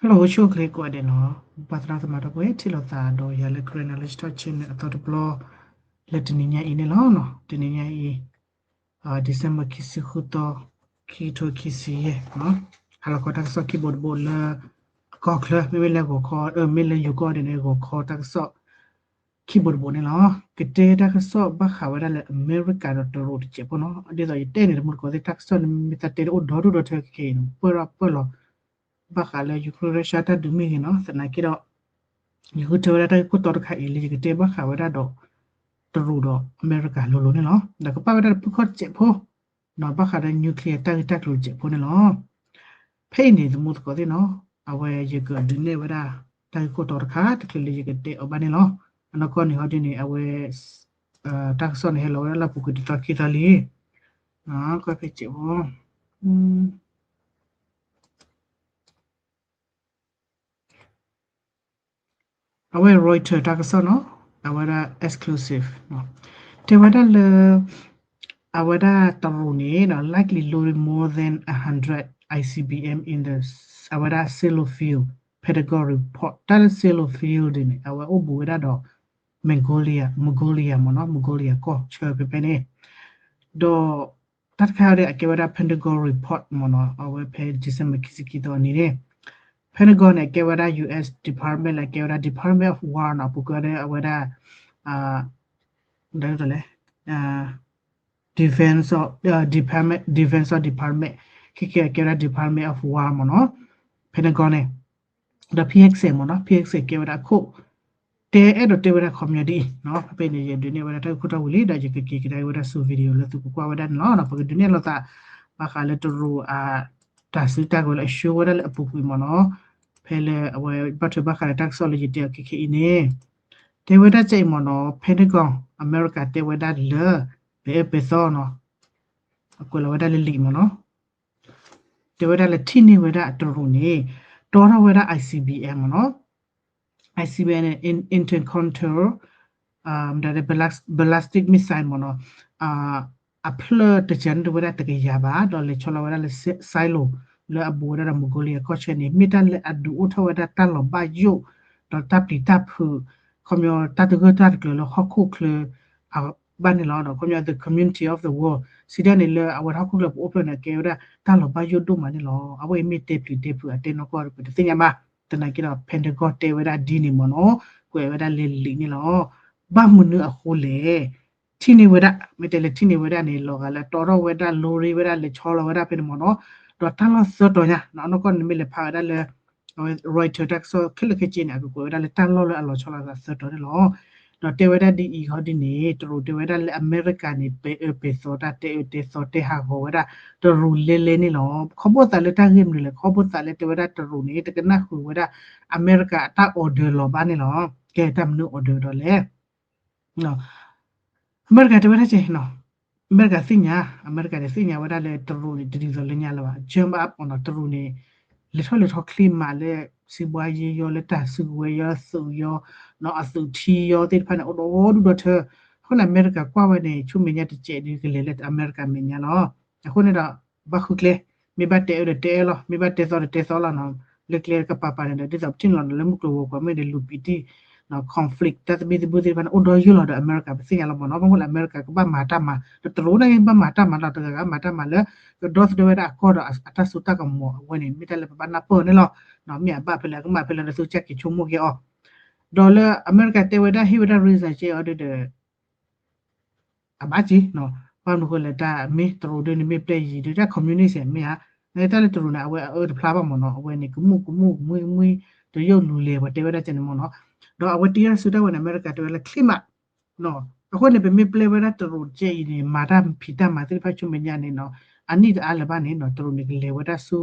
Hello ဆိၣ်ဂ့ၤကိးဂၤဒဲးနီၤ, ပှၤသရၣ်သမါဒီပုၢ်ဝဲၢ် ထံၣ်လိာ်သးဒီးယၤလၢ Karen Knowledge Talk Channel အသီတဘျီ လၢတနံၤညါအံၤန့ၣ်လီၤ. တနံၤညါအံၤ December ခံဆံဃုသီ ခံကထိခံဆံယဲၢ်, ဟါလီၤခီတၢ်ကစီၣ်ခံဘိတဘိလၢ ကီၢ်ချၢ မ့မ့ၢ်လၢဂီၤခီ မ့ၢ်လၢယိၤကီၢ်ဒ်န့ၣ် ဂီၤခီတၢ်ကစီၣ် ခံဘိတဘိန့ၣ်လီၤ. ကတဲတၢ်ကစီၣ်ဘၣ်ဃးဝဲဒၣ်လၢအမဲရကၤဒီးတရူးတစဲးဖိနီၤ. ဒ်သိးယတဲန့ၣ် တမူတကိးသ့ၣ် တၢ်ကစီၣ်န့ၣ် မ့ၢ်သးတဲတအိၣ်ဒီဒူၣ်ဒီထၢခဲအံၤနီၤ, ပၢၢ်ထီၣ်ပၢၢ်လီၤ ဘၣ်ဃးလၢ Ukraine Russia တၢ်ဒုးမ့ၢ်ဂ့ၤနီၤ. သနာ်က့ဒီး ယဃုထၢဝဲဒၣ်တၢ်ဂ့ၢ်ခိၣ်တီတခါအံၤလၢယကတဲဘၣ်ဃးဝဲဒၣ်ဒီး တရူးဒီးအမဲရကၤလိၤလိၤန့ၣ်လီၤ. ဒီးကပာ်ဝဲဒၣ်တဖုခီၣ်တစဲးဖိ ဒီးဘၣ်ဃးဒီး nuclear တၢ်ဂ့ၢ်တၢ်ကျိၤတစဲးဖိန့ၣ်လီၤ. ဖဲအံၤန့ၣ် တမူတကိးသ့ၣ်နီၤ, အဝဲယကဒုးနဲၣ်ဝဲဒၣ် တၢ်ဂ့ၢ်ခိၣ်တီတခါ တချုးလၢယကတဲအီၤဘၣ်န့ၣ်လီၤ. အနီၢ်ကီၢ်န့ၣ်ဟီဒ်န့ၣ် အဝဲ တၢ်ကစီၣ်န့ၣ်ဟဲလီၤဝဲဒၣ်လၢအပူၤကွံာ်တသီခံသီလံ. ကွၢ်ဖဲစဲးဖိ အဝဲ Reuters တၢ်ကစီၣ်နီၤ, အဝဲဒၣ် exclusive တဲဝဲဒၣ်လၢ အဝဲဒၣ်တရူးန့ၣ် likely loading more than a hundred I C B M in the အဝဲဒၣ် Sellafield Pentagon report တၢ်လၢ Sellafield ဒ်န့ၣ် အဝဲအိၣ်ဘူးဝဲဒၣ်ဒီး Mongolia Mongolia မ့ၢ်နီၤ, Mongolia ကီၢ်ဆၢဖဲဖဲန့ၣ် ဒီး တၢ်တခါအံၤဒီး အကဲဝဲဒၣ် Pentagon report မ့ၢ်နီၤ, အဝဲဖဲ December ခံဆံခံသီအနံၤန့ၣ် Pentagon န့ၣ် အကဲဝဲဒၣ် U S department လၢအကဲဝဲဒၣ် Department of War နီၤ, အပူၤကွံာ်ဒီးအဝဲဒၣ် ဒ်လဲၣ် Defense of Department, Defense of Department ခဲကဲ အကဲဝဲဒၣ် Department of War မ့ၢ်နီၤ, Pentagon န့ၣ် ဒီး P X A မ့ၢ်နီၤ, P X A ကဲဝဲဒၣ်အခိၣ် တဲအဲၣ်ဒိးတဲဝဲဒၣ်ခီပညီဒ်အံၤနီၤ, ဖဲဖဲန့ၣ် ယဒုးနဲၣ်ဝဲဒၣ်တၢ်ဂ့ၢ်ခိၣ်တီဝံၤလံ ဒီးယကက့ၤကဒါဝဲဒၣ်ဆူ video လၢသုကကွၢ်ဝဲဒၣ်န့ၣ်လီၤ. ပကဒုးနဲၣ်လိာ်သး ဘၣ်ဃးလၢတရူးအ တၢ်စုတၢ်ကဝဲၤလၢအ show ဝဲဒၣ်လၢအပူၤကွံာ်မ့ၢ်နီၤ, ဖဲလၢအဝဲဘၣ်ထွဲဘၣ်ဃးလၢတၢ်ကစီၣ်လၢယတဲအီၤခဲခဲအံၤန့ၣ် တဲဝဲဒၣ်ကအံၤမ့ၢ်နီၤ, Pentagon အမဲရကၤတဲဝဲဒၣ်လၢ ပအဲၣ်ပသီနီၤ, အကွဲးလီၤဝဲဒၣ်လၢ လံာ် မ့ၢ်နီၤ တဲဝဲဒၣ်လၢထံၣ်န့ၢ်ဝဲဒၣ်တရူးန့ၣ် တီထီၣ်ဝဲဒၣ် I C B M မ့ၢ်နီၤ, I C B M န့ၣ် Intercontinental ဒ် ballistic missile မ့ၢ်နီၤ, အဖျၢၣ်တကဲန့ၣ်တဝဲဒၣ်တကယၤဘၣ် ဒီးလဲၤဆီလီၤဝဲဒၣ်လၢ silo လၢအဘူးဝဲဒၣ်ဒီး Mongolia ကီၢ်ဆၢန့ၣ် မ့ၢ်တၢ်လၢအဒုးအိၣ်ထီၣ်ဝဲဒၣ်တၢ်လီၤဘၣ်ယိၣ် ဒီးတၢ်ပျံၤတၢ်ဖုး ခီပညီတၢ်တဂၢၢ်တၢ်တကျၢၤလၢဟီၣ်ခိၣ်ချၢ ဘၣ်န့ၣ်လီၤ. ဒီးခီပညီ the community of the world စံးဒ်န့ၣ်လၢအဝဲဟီၣ်ခိၣ်ချၢပအိၣ်ဖျဲၣ်န့ၣ် ကဲဝဲဒၣ်တၢ်လီၤဘၣ်ယိၣ်ဒိၣ်မးန့ၣ်လီၤ. အဝဲအံၤမ့ၢ်တဲပျံၤတဲဖုးအတဲနီၢ်ကီၢ်ပတသ့ၣ်ညါဘၣ်. သနာ်က့ဒီး Pentagon တဲဝဲဒၣ်ဒ်န့ၣ်မ့ၢ်နီၤ, ကွဲးဝဲဒၣ်လၢလံာ်န့ၣ်လီၤ. ဘၣ်မနုၤအဃိလဲၣ် ထံၣ်န့ၢ်ဝဲဒၣ် မ့ၢ်တဲလၢထံၣ်န့ၢ်ဝဲဒၣ်န့ၣ် လီၤဂာ်လၢတီထီၣ်ဝဲဒၣ် လီၤရ့ဝဲဒၣ် လဲၤဆီလီၤဝဲဒၣ်ဖဲန့ၣ်မ့ၢ်နီၤ, ဒီးတၢ်လီၢ်သၢတီၤညါ အနီၢ်ကီၢ်န့ၣ်မ့ၢ်လဲၤဖးဝဲဒၣ်လၢ Reuters တၢ်ကစီၣ်ခဲလၢာ်ခဲဆ့န့ၣ် အကကွဲးဝဲဒၣ်လၢတၢ်လီၢ်လၢအလီၤဆီလီၤသးသၢတီၤန့ၣ်လီၤ. ဒီးတဲဝဲဒၣ်ဒ်အံၤဟီဒ်န့ၣ် တရူးတဲဝဲဒၣ်လၢအမဲရကၤန့ၣ် ပဲအၢပဲသီတၢ်တဲအၢတဲသီ တဲဟးဂီၤဝဲဒၣ် တရူးလဲလဲန့ၣ်လီၤ. ခီဖျိသးလၢတၢ်ဂ့ၢ်မနုၤလဲၣ်, ခီဖျိသးလၢတဲဝဲဒၣ်တရူးန့ၣ် တကနၣ်ဃုာ်ဝဲဒၣ် အမဲရကၤအတၢ် order လီၤဘၣ်န့ၣ်လီၤ. ကဲတၢ်မနုၤ order ဒီးလဲၣ် အမဲရကၤတဲဝဲဒၣ်ကဲနီၤ, အမဲရကၤသ့ၣ်ညါ, အမဲရကၤန့ၣ်သ့ၣ်ညါဝဲဒၣ်လၢတရူးန့ၣ် တဒ်သိးလၢညါလၢၤဘၣ်, jump up အီၤနီၤ, တရူးန့ၣ် လဲၤထီၣ်လဲၤထီၣ်ချ့မးလၢ စံးဘှါယ့ယီလၢတၢ်စုကဝဲၤယီ သုးယီ နီၤ အသုးထံယီသ့ၣ်တဖၣ်န့ၣ် အိၣ်ဒီးဒူၣ်ဒီးထၢ, အဃိန့ၣ် အမဲရကၤကွၢ်ဝဲန့ၣ် ဆူမဲာ်ညါတစဲးဒုးကလဲၤလၢအမဲရကၤမဲာ်ညါလီၤ. အဃိန့ၣ်ဒီး ဘၣ်ဃုကျဲ, မ့ၢ်ဘၣ်တဲအၢဒီးတဲအၢလီၤ, မ့ၢ်ဘၣ်တဲသီဒီးတဲသီလီၤနီၤ, လၢကျဲကပၤပၤန့ၣ်ဒီး ဒ်သိးပထံၣ်န့ၣ်လီၤနီၤ လၢမုၢ်ကျိၤဝဲၤကွာ်မ့ၢ်ဒီး လူၤပံးတံၢ် conflict တၢ်သဘံၣ်သဘုၣ်သ့ၣ်တဖၣ်န့ၣ် အိၣ်ဒီးယုၢ်လီၤဒီးအမဲရကၤ ပသ့ၣ်ညါလီၤမ့ၢ်နီၤ, ဘၣ်မနုၤလၢအမဲရကၤကဘၣ်မၤတၢ်မၤ, ဒီးတရူးန့ၣ်ဘၣ်မၤတၢ်မၤလီၤ တဂၤဂၤမၤတၢ်မၤလၢ ကဒီသဒၢဝဲဒၣ်အကီၢ်ဒီးအတၢ်စိတၢ်ကမီၤအဝဲန့ၣ် မ့ၢ်တၢ်လၢပဘၣ်နၢ်ပၢၢ်န့ၣ်လီၤ. မ့ၢ်အဘၣ်ဖဲလဲၣ်အကမၣ်ဖဲလဲၣ်ဒီးသုကစၢ်က့ၤဆိကမိၣ်က့ၤအီၤ, ဒီးလၢအမဲရကၤတဲဝဲဒၣ်ဟ့ၣ်ဝဲဒၣ် reason ကဲအီၤဒီး အဘၣ်က့ၤနီၤ, ဘၣ်မနုၤဃိလဲၣ် တၢ်မ့ၢ်တရူးဒ်န့ၣ်မ့ၢ်ပျဲယံၤဒ်တၢ် communist မ့ၢ်ဧါ, နတၢ်လၢတရူးန့ၣ် အဝဲအအၢတဖျါဘၣ်မ့ၢ်နီၤ, အဝဲန့ၣ် ကမူၣ်ကမူၣ်ကမှံကမှံ တရုတ်လူလဲၤ ပှၤတဲဝဲဒၣ်ကဲန့ၣ်မ့ၢ်နီၤ, ဒီးအဝဲတ့ထီၣ်စုတၢ်ဝဲန့ၣ် အမဲရကၤတဲဝဲလၢ climate အဃိန့ၣ် ပမ့ၢ်ပျဲဝဲဒၣ်တရူးကဲအံၤန့ၣ် မၤတၢ်ဖံးတၢ်မၤသ့ၣ်တဖၣ်ဆူမဲာ်ညါန့ၣ်နီၤ, အနံၣ်တအါလၢၤဘၣ်န့ၣ်နီၤ တရူးန့ၣ်ကလဲၤဝဲဒၣ်ဆူ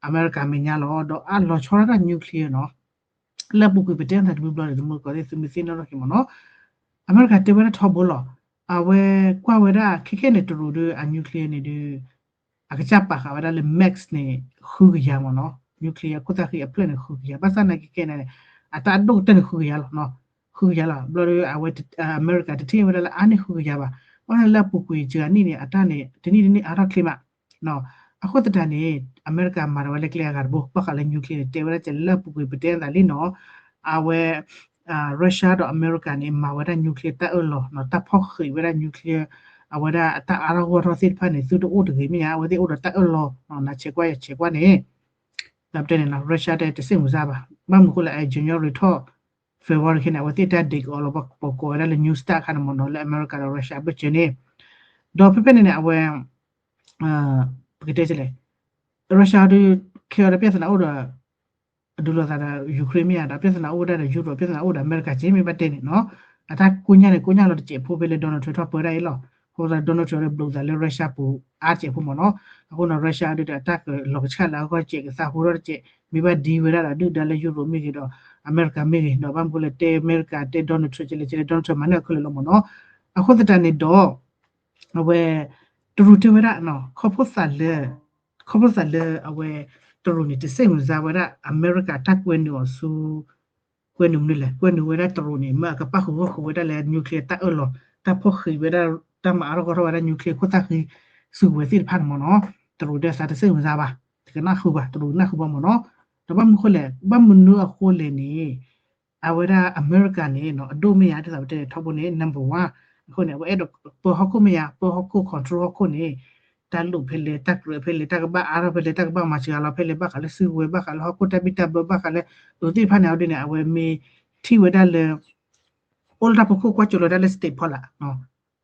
အမဲရကၤမဲာ်ညါလီၤ, ဒီးအလီၤဆီဒၣ်တၢ် nuclear နီၤ လၢအပူၤကွံာ်ပတဲသးတမုၢ်ဘျီဒီး တမုၢ်ကီၢ်သ့ၣ်သုမ့ၢ်သ့ၣ်နီၣ်ထီၣ်က့ၤမ့ၢ်နီၤ, အမဲရကၤတဲဝဲဒၣ်ထီဘိလီၤ. အဝဲကွၢ်ဝဲဒၣ်ခဲခဲန့ၣ် တရူးဒီးအ nuclear န့ၣ်ဒီး အကစၢ်ပာ်ဃာ်ဝဲဒၣ်လၢ max န့ၣ် ဃုကယၤမ့ၢ်နီၤ, nuclear ခိၣ်သၣ်ဃံအဖျၢၣ်န့ၣ် ဃုကယၤ, ဘၣ်ဆၣ်သနာ်က့ခဲန့ၣ် အတၢ်အဒိၣ်ကတၢၢ်န့ၣ် ဃုကယၤလီၤ, ဃုကယၤလီၤ. ဘျီဒီး အဝဲ အမဲရကၤတထံၣ်ဝဲဒၣ်လၢအါန့ၢ်ဃုကယၤဘၣ်, ဘၣ်ဆၣ်လၢအပူၤကွံာ်စှၤနံၣ်န့ၣ် အတၢ်န့ၣ် တနံၣ်တနံၣ်အါထီၣ်ချ့မးနီၤ အဃိသတးန့ၣ် အမဲရကၤမၤတၢ်ဝဲလၢကျဲအဂၤတဘိ ဘၣ်ဃးလၢ nuclear န့ၣ် တဲဝဲဒၣ်ကဲလၢအပူၤကွံာ် ပတဲသးလံနီၤ, အဝဲ Russia ဒီးအမဲရကၤန့ၣ် မၤဝဲဒၣ် nuclear တၢ်အၢၣ်လီၤနီၤ, တၢ်ဖီၣ်ဃံးဝဲဒၣ် nuclear အဝဲဒၣ်အတၢ်အါထီၣ်ဂီၢ်ထီၣ်သ့ၣ်တဖၣ်န့ၣ် သုတအိၣ်တဂ့ၤမ့ၢ်ဧါ, အဝဲသ့ၣ်အိၣ်ဒီးတၢ်အၢၣ်လီၤနီၤ, နၤဆဲးကွၢ်ယၤဆဲးကွၢ်န့ၣ် ဒီးပတဲန့ၣ်နီၤ Russia တဲတစ့ၣ်မုာ်စၢ်ဘၣ်, ဘၣ်မနုၤအဃိလဲၣ် အ January ထီၣ် February ခဲန့ၣ် အဝဲသ့ၣ်တၢ်ဒ့ကီးလီၤ ပကိးဝဲဒၣ်လၢ New START အခါန့ၣ်မ့ၢ်နီၤ လၢအမဲရကၤဒီး Russia အဘၢၣ်စၢၤန့ၣ်, ဒီးဖဲဖဲန့ၣ်န့ၣ် အဝဲ ပကတဲလဲၣ် Russia ဒီး ခဲအံၤဒီး ပြဿနာအိၣ်ဒီး အဒုးလိာ်သးဒီး Ukraine မ့ၢ်ဧါ, ဒီးပြဿနာအိၣ်ဝဲဒၣ်ဒီး Europe, ပြဿနာအိၣ်ဒီးအမဲရကၤက့ မ့ၢ်ဘၣ်တဲန့ၣ်နီၤ, အတၢ်ကိညၢ်န့ၣ် ကိညၢ်လီၤတစဲးဖိဖဲလၢ Donald Trump ထီၣ်ပၢဝဲဒၣ်အံၤလီၤ. အဃိသတး Russia ဒီးဘျုးသးလၢ Russia ပူၤအါတစဲးဖိမ့ၢ်နီၤ, အဃိန့ၣ် Russia ဒီးအတၢ်ကလီၤကဆှၣ်လၢအဂီၢ်စဲး ကသးဟူထီၣ်တစဲး မ့ၢ်ဘၣ်ဒ်ဝဲဒၣ်ဒီး ဒုၣ်ဒါလၢ Europe မ့ၢ်ဂ့ၤဒီး အမဲရကၤမ့ၢ်ဂ့ၤ, ဒီးဘၣ်မနုၤအဃိလဲၣ် တဲအမဲရကၤ တဲ Donald Trump ကဲလဲၣ်ကဲလဲၣ် Donald Trump မၤန့ၢ်အီၤခဲလၢာ်လီၤမ့ၢ်နီၤ, အဃိသတးန့ၣ်ဒီး အဝဲ တရူးတဲဝဲဒၣ် ခီဖျိသးလၢ ခီဖျိသးလၢအဝဲ တရူးန့ၣ် တစ့ၣ်မုာ်စၢ်ဝဲဒၣ် အမဲရကၤတၢ်ကွဲနုာ်အီၤဆူ ကွဲနုာ်မနုၤလဲၣ်, ကွဲနုာ်ဝဲဒၣ်တရူးန့ၣ် မ့ၢ်အကပၣ်ဃုာ်ဂီၢ်ဃုာ်ဝဲဒၣ်လၢ nuclear တၢ်အၢၣ်လီၤ တၢ်ဖီၣ်ဃံးဝဲဒၣ် တၢ်မၤအါထီၣ်ဂီၢ်ထီၣ်ဝဲဒၣ် nuclear ခိၣ်သၣ်ဃံ စုကဝဲၤသ့ၣ်တဖၣ်န့ၣ်မ့ၢ်နီၤ, တရူးတဲသးတစ့ၣ်မုာ်စၢ်ဘၣ်, တကနၣ်ဃုာ်ဘၣ်, တရူးနၢ်ဃုာ်ဘၣ်မ့ၢ်နီၤ, ဒီးဘၣ်မနုၤအဃိလဲၣ်, ဘၣ်မနုၤအဃိလဲၣ်န့ၣ် အဝဲဒၣ်အမဲရကၤန့ၣ် အဒိၣ်မ့ၢ်ယၤ ဒ်သိးပတဲထီဘိန့ၣ် number one အဃိန့ၣ် အဝဲအဲၣ်ဒိးပၢဟီၣ်ခိၣ်မ့ၢ်ယၤ, ပၢဟီၣ်ခိၣ် control ဟီၣ်ခိၣ်န့ၣ် တၢ်လိၣ်ဖဲလဲၣ်, တၢ်ကြၢးဖဲလဲၣ်, တၢ်ကဘၣ်အါထီၣ်ဖဲလဲၣ်, တၢ်ကဘၣ်မၤစှၤလီၤဖဲလဲၣ်, ဘၣ်ဃးလၢစုကဝဲၤ, ဘၣ်ဃးလၢဟီၣ်ခိၣ်တၢ်ဘံၣ်တၢ်ဘၢ, ဘၣ်ဃးလၢ အဝဲသ့ၣ်တဖၣ်န့ၣ် အဝဲဒၣ်န့ၣ် အဝဲမ့ၢ်ထံၣ်ဝဲဒၣ်လၢ အိၣ်လၢတၢ်ဖီခိၣ်ကွၢ်စိလီၤဒၣ်လၢ state ဖီလာ် ပှ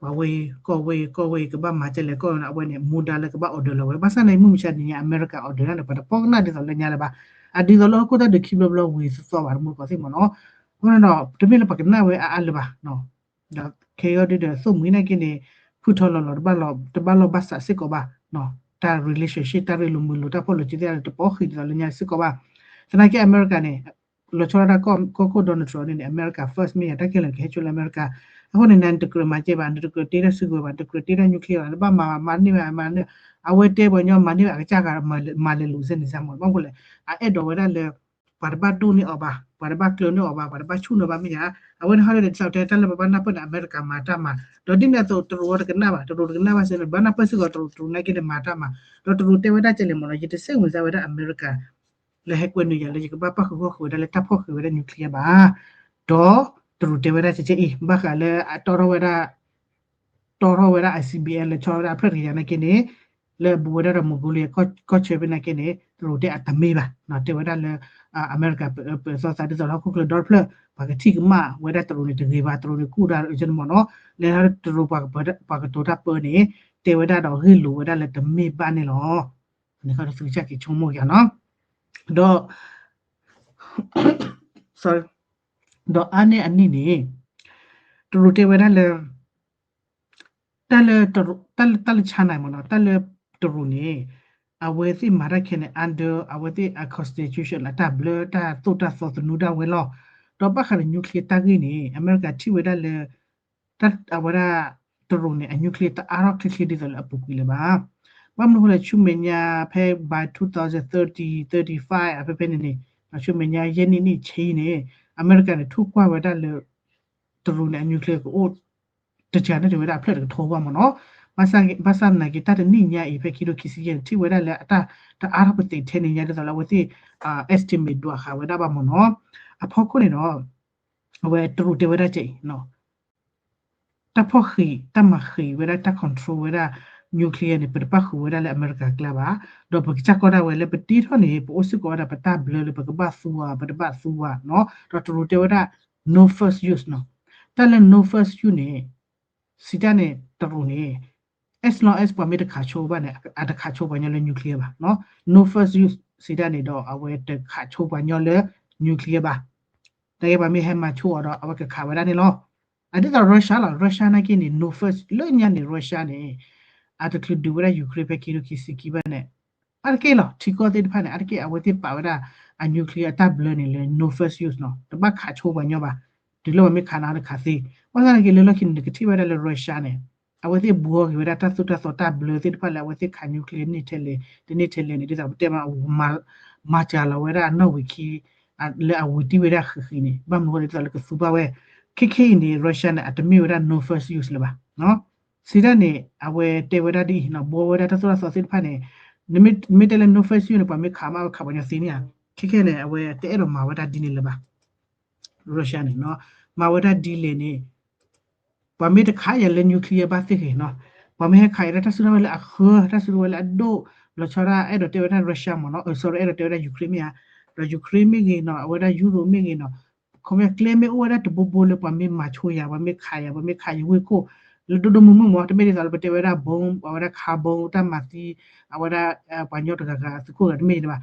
ၤဝဲအံၤ ကီၢ်ဝဲအံၤ ကီၢ်ဝဲအံၤ ကဘၣ်မၤကဲလဲၣ် ကီၢ်ဝဲန့ၣ် အဝဲန့ၣ် မူဒါလၢကဘၣ် order လီၤဝဲ, ဘၣ်ဆၣ်န့ၣ် မုၢ်မဆါတနံၤညါ အမဲရကၤ order ဒၣ်န့ၣ် ပှၤတပီၢ်ကနၣ်ဒ်သိးလၢညါလၢၤဘၣ်, အဒ်သိးလၢဟီၣ်ခိၣ်တၢ်ဒုးခံဘျီဘျီဝံၤသီသီဘၣ် တမူတကိးသ့ၣ်မ့ၢ်နီၤ, အဃိန့ၣ်ဒီး တမ့ၢ်လၢပှၤကနၣ်ဝဲအါအါလၢၤဘၣ်, ဒီးခဲအံၤဒုဒီး သိၣ်မှံၤနာ်က့န့ၣ် ဖုၣ်ထီၣ်လီၤလီၤ တဘၣ်လီၤဘၣ်စးစ့ၢ်ကီးဘၣ်, တၢ် relationship တၢ်ရ့လိာ်မုာ်လိာ် တၢ်ဖီၣ်လိာ်စုသ့ၣ်တဖၣ်န့ၣ် တပီၢ်ဃံးဒ်သိးလၢညါစ့ၢ်ကီးဘၣ်, သနာ်က့အမဲရကၤန့ၣ် လီၤဆီဒၣ်တၢ်ကီၢ်ခိၣ် Donald Trump န့ၣ်န့ၣ် America first မ့ၢ်ယၤ တၢ်ခဲလၢာ်ကဟဲဆိလၢအမဲရကၤ, အဃိန့ၣ် နတကြၢးမၤကဲဘၣ်, နတကြၢးတ့တၢ်စုကဝဲၤဘၣ်, နတကြၢးတ့တၢ် nuclear ဘၣ်, နဘၣ်မၤ မၤန့ၢ်ဘၣ် မၤန့ၢ်, အဝဲတဲပှၤညီမၤန့ၢ်ဘၣ် အကစၢ်ဂၤမၤလဲၤလိာ်စ့န့ၣ်စ့ၢ်မ့ၢ်, ဘၣ်မနုၤလဲၣ် အအဲၣ်ဒိးဝဲဒၣ်လၢ ပှၤတဘၣ်ဒိၣ်န့ၢ်အီၤဘၣ်, ပှၤတဘၣ်ကျၢၤန့ၢ်အီၤဘၣ်, ပှၤတဘၣ်ဆူၣ်န့ၢ်ဘၣ်မ့ၢ်ယၤ, အဝဲန့ၣ်ဟီဒ်န့ၣ် ဒ်သိးတဲတၢ်လၢပဘၣ်နၢ်ပၢၢ်န့ၣ် အမဲရကၤမၤတၢ်မၤ, ဒီးဒ်န့ၣ်အသိး တရူးအီၤတကနၣ်ဘၣ်, တရူးတကနၣ်ဘၣ်စ့န့ၣ် ဘၣ်နၢ်ပၢၢ်စ့ၢ်ကီး တရူး တရူးနာ်က့န့ၣ်မၤတၢ်မၤ, ဒီးတရူးတဲဝဲဒၣ်ကဲလဲၣ်မ့ၢ်နီၤ ယတစ့ၣ်မုာ်စၢ်ဝဲဒၣ်အမဲရကၤ လၢဟဲကွဲနုာ်ယၤလၢယကဘၣ်ပၣ်ဃုာ်ဂီၢ်ဃုာ်ဝဲဒၣ်လၢတၢ်ဖီၣ်ဃံးဝဲဒၣ် nuclear ဘၣ်, ဒီးတရူးတဲဝဲဒၣ်ကဲကဲအံၤ ဘၣ်ဃးလၢအတီထီၣ်ဝဲဒၣ် တီထီၣ်ဝဲဒၣ် I C B M လၢဆီဝဲဒၣ်အဖျၢၣ်တကယၤနာ်က့န့ၣ် လၢအဘူးဝဲဒၣ်ဒီး Mongolia ကီၢ်ဆၢဖဲနာ်က့န့ၣ် တရူးတဲအတမ့ၢ်ဘၣ်, တဲဝဲဒၣ်လၢ အမဲရကၤပၢၤသီသးဒ်သိးလၢဟီၣ်ခိၣ်ချၢဒီတဖျၢၣ် ပှၤကထံၣ်ကမၣ်ဝဲဒၣ်တရူးန့ၣ်တဂ့ၤဘၣ်, တရူးန့ၣ်ကူၣ်ဒၣ်အကမ့ၢ်နီၤ, လၢတရူးပှၤကတိၤတၢ်ပၢန့ၣ် တဲဝဲဒၣ်ဒီးဂ့ၢ်လိာ်ဝဲဒၣ်လၢတမ့ၢ်ဘၣ်န့ၣ်လီၤ. န့ၣ်ခီဒီးသုကစၢ်က့ၤဆိကမိၣ်ယၤနီၤ, ဒီး ဒီးအါန့ၢ်အနံၣ်န့ၣ် တရူးတဲဝဲဒၣ်လၢ တၢ်လၢ တၢ်လၢ တၢ်လၢ China မ့ၢ်နီၤ တၢ်လၢတရူးန့ၣ် အဝဲသ့ၣ်မၤတၢ်ခဲန့ၣ် under အဝဲသ့ၣ်အ constitution အတၢ်ဘျၢတၢ်သိၣ်တၢ်သီသနူတၢ်ဝဲလီၤ. ဒီးဘၣ်ဃးဒီး nuclear တၢ်ဂ့ၢ်န့ၣ် အမဲရကၤထံၣ်ဝဲဒၣ်လၢ တၢ်အဝဲဒၣ် တရူးန့ၣ် အ nuclear တအါထီၣ်ချ့ချ့ဒ်သိးလၢအပူၤကွံာ်လၢၤဘၣ်. ဘၣ်မနုၤအဃိလဲၣ် ဆူမဲာ်ညါဖဲ by two thousand thirty, thirty-five အဖဲဖဲန့ၣ်န့ၣ် ဆူမဲာ်ညါယဲၢ်နံၣ်နံၣ်ဆံန့ၣ် အမဲရကၤန့ၣ် ထိၣ်ကွၢ်ဝဲဒၣ်လၢ တရူးန့ၣ် အ nuclear ကအိၣ် တစှၤန့ၢ်တ့ၢ်ဝဲဒၣ်အဖျၢၣ်တကထိဘၣ်မ့ၢ်နီၤ. ဘၣ်ဆၣ်သနာ်က့ တၢ်တနံၣ်ညါအံၤ ဖဲခံထိခံဆံယဲၢ်န့ၣ် ထံၣ်ဝဲဒၣ်လၢအတၢ်တအါထီၣ်ပသ့ၣ်ထဲန့ၣ်ညါဒ်သိးလၢအဝဲသ့ၣ် estimate ဒွးဃာ်ဝဲဒၣ်ဘၣ်မ့ၢ်နီၤ. အဖီခိၣ်န့ၣ်ဒီး အဝဲတရူးတဲဝဲဒၣ်ကဲအံၤ တၢ်ဖီၣ်ဃံး တၢ်မၤဃံးဝဲဒၣ် တၢ် control ဝဲဒၣ် nuclear န့ၣ် ပတပၣ်ဃုာ်ဝဲဒၣ်လၢအမဲရကၤကျါဘၣ်. ဒီးပကစၢ်ကီတၢ်ဝဲလၢပတ့ထီၣ်န့ၣ် ပအိၣ်စ့ၢ်ကီးဝဲဒၣ်ပတၢ်ဘျၢလၢပကဘၣ်သူဝဲ ပတဘၣ်သူဝဲနီၤ. ဒီးတရူးတဲဝဲဒၣ် no first use နီၤ. တၢ်လၢ no first use န့ၣ် စံးတၢ်န့ၣ် တရူးန့ၣ် as long as ပှၤမ့ၢ်တခးဆိဘၣ်န့ၣ် အတခးဆိပှၤညီလၢ nuclear ဘၣ်. no first use စံးတၢ်န့ၣ်ဒီး အဝဲတခးဆိပှၤညီလၢ nuclear ဘၣ်. တၢ်ဂ့ၢ်ပှၤမ့ၢ်ဟဲမၤဆိအီၤဒီး အဝဲကခးဝဲဒၣ်န့ၣ်လီၤ. အဒ်သိး Russia လီၤ Russia နာ်က့န့ၣ် no first လၢညါန့ၣ် Russia န့ၣ် အတချုးဒုးဝဲဒၣ် Ukraine ဖဲခံထိခံဆံခံဘၣ်န့ၣ် အါတက့ၢ်လီၤ ထံကီၢ်သ့ၣ်တဖၣ်န့ၣ် အါတက့ၢ် အဝဲသ့ၣ်ပာ်ဝဲဒၣ် အ nuclear အတၢ်ဘျၢန့ၣ်လၢ no first use နီၤ တဘၣ်ခးဆိပှၤညီဘၣ်. တုၤလၢပှၤမ့ၢ်ခးနၤတခးသ့. ဘၣ်ဆၣ်နာ်က့လၢလီၢ်ခံန့ၣ် နကထံၣ်ဝဲဒၣ်လၢ Russia န့ၣ် အဝဲသ့ၣ်ဘှီက့ၤဝဲဒၣ်တၢ်သိၣ်တၢ်သီတၢ်ဘျၢသ့ၣ်တဖၣ်လၢအဝဲသ့ၣ်ခး nuclear န့ၢ်ထဲလဲၣ် တန့ၢ်ထဲလဲၣ်န့ၣ် ဒ်သိးပတဲမး မၤစှၤလီၤဝဲဒၣ်အနီၣ်ဝံာ်ခံ လၢအဝံၤတံၢ်ဝဲဒၣ်ဃံးဃံးန့ၣ် ဘၣ်မနုၤအဃိလဲၣ်ဒ်သိးလၢကသူဘၣ်ဝဲ ခဲခဲအံၤန့ၣ် Russia န့ၣ် အတမ့ၢ်ဝဲဒၣ် no first use လၢၤဘၣ်. စံးတၢ်န့ၣ် အဝဲတဲဝဲဒၣ်ဒ်အံၤနီၤ ဘှီဝဲဒၣ်တၢ်သိၣ်တၢ်သီသ့ၣ်တဖၣ်န့ၣ် နမ့ၢ်တဲလၢ no first use န့ၣ် ပှၤမ့ၢ်ခးမး အဝဲခးပှၤညီသ့န့ၣ်ဧါ. ခဲခဲန့ၣ် အဝဲတအဲၣ်ဒိးမၤဝဲဒၣ်ဒ်န့ၣ်လၢၤဘၣ်. Russia န့ၣ် မၤဝဲဒၣ်ဒ်လဲၣ်န့ၣ် ပှၤမ့ၢ်တခးယၤလၢ nuclear ဘၣ်သ့ၣ်ဂ့ၤနီၤ, ပှၤမ့ၢ်ဟဲခးယၤလၢတၢ်စုကဝဲၤလၢအဃၢၤ တၢ်စုကဝဲၤလၢအဒိၣ် လီၤဆီဒၣ် အဲၣ်ဒိးတဲဝဲဒၣ် Russia မ့ၢ်နီၤ, အၢ sorry အဲၣ်ဒိးတဲဝဲဒၣ် Ukraine မ့ၢ်ဧါ, ဒီး Ukraine မ့ၢ်ဂ့ၤနီၤ, အဝဲဒၣ် Europe မ့ၢ်ဂ့ၤနီၤ, ခီပညီကျဲမ့ၢ်အိၣ်ဝဲဒၣ်တဘိဘိလၢပှၤမ့ၢ်မၤဆိယၤ ပှၤမ့ၢ်ခးယၤ ပှၤမ့ၢ်ခးယဝ့ၢ်ခိၣ် လၢဒိၣ်ဒိၣ်မုၢ်မုၢ်မ့ၢ် တမ့ၢ်ဒ်သိးလၢပတဲဝဲဒၣ် bomb အဝဲဒၣ် car bomb တၢ်မၤသံ အဝဲဒၣ် ပှၤကညီတဂၤဂၤသုးခိၣ်ဂၤတမ့ၢ်န့ၣ်ဘၣ်.